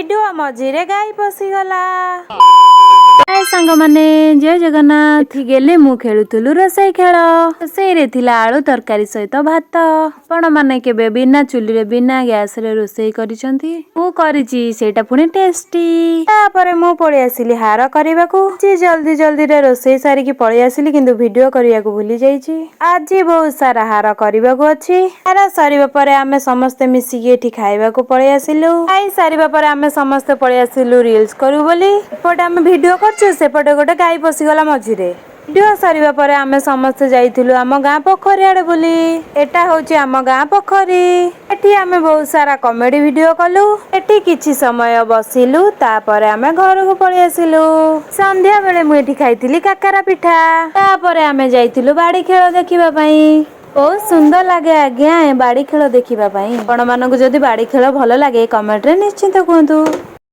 Video ମଝିରେ ଗାଈ ପଶିଗଲା। ହାଏ ସାଙ୍ଗମାନେ, ଜୟ ଜଗନ୍ନାଥ। ଏଠି ଗେଲେ ମୁଁ ଖେଳୁଥିଲୁ ରୋଷେଇ ଖେଳ। ରୋଷେଇରେ ଥିଲା ଆଳୁ ତରକାରୀ ସହିତ ଭାତ। ଆପଣ ମାନେ କେବେ ବିନା ଚୁଲିରେ, ବିନା ଗ୍ୟାସରେ ରୋଷେଇ କରିଛନ୍ତି? ମୁଁ କରିଛି, ସେଇଟା ପୁଣି ଟେଷ୍ଟି। ତାପରେ ମୁଁ ପଳେଇ ଆସିଲି ହାର କରିବାକୁ। ଆଜି ଜଲ୍ଦି ଜଲ୍ଦିରେ ରୋଷେଇ ସାରିକି ପଳେଇ ଆସିଲି, କିନ୍ତୁ ଭିଡିଓ କରିବାକୁ ଭୁଲି ଯାଇଛି। ଆଜି ବହୁତ ସାରା ହାର କରିବାକୁ ଅଛି। ହାର ସରିବା ପରେ ଆମେ ସମସ୍ତେ ମିଶିକି ଏଠି ଖାଇବାକୁ ପଳେଇ ଆସିଲୁ। ଖାଇ ସାରିବା ପରେ ଆମେ ସମସ୍ତେ ପଳେଇ ଆସିଲୁ ରିଲ୍ସ କରିବୁ ବୋଲି। ଏପଟେ ଆମେ ଭିଡିଓ କରୁଛୁ, ସେପଟେ ଗୋଟେ ଗାଈ ପଶିଗଲା ମଝିରେ। ଭିଡିଓ ସରିବା ପରେ ଆମେ ସମସ୍ତେ ଯାଇଥିଲୁ ଆମ ଗାଁ ପୋଖରୀ ଆଡେ ବୁଲି। ଏଟା ହଉଛି ଆମ ଗାଁ ପୋଖରୀ। ଏଠି ଆମେ ବହୁତ ସାରା କମେଡି ଭିଡିଓ କଲୁ। ଏଠି କିଛି ସମୟ ବସିଲୁ, ତାପରେ ଆମେ ଘରକୁ ପଳେଇ ଆସିଲୁ। ସନ୍ଧ୍ୟା ବେଳେ ମୁଁ ଏଠି ଖାଇଥିଲି କାକରା ପିଠା। ତାପରେ ଆମେ ଯାଇଥିଲୁ ବାଡି ଖେଳ ଦେଖିବା ପାଇଁ। ବହୁତ ସୁନ୍ଦର ଲାଗେ ଆଜ୍ଞା, ଏ ବାଡି ଖେଳ ଦେଖିବା ପାଇଁ। ଆପଣ ମାନଙ୍କୁ ଯଦି ବାଡି ଖେଳ ଭଲ ଲାଗେ, କମେଣ୍ଟରେ ନିଶ୍ଚିତ କୁହନ୍ତୁ।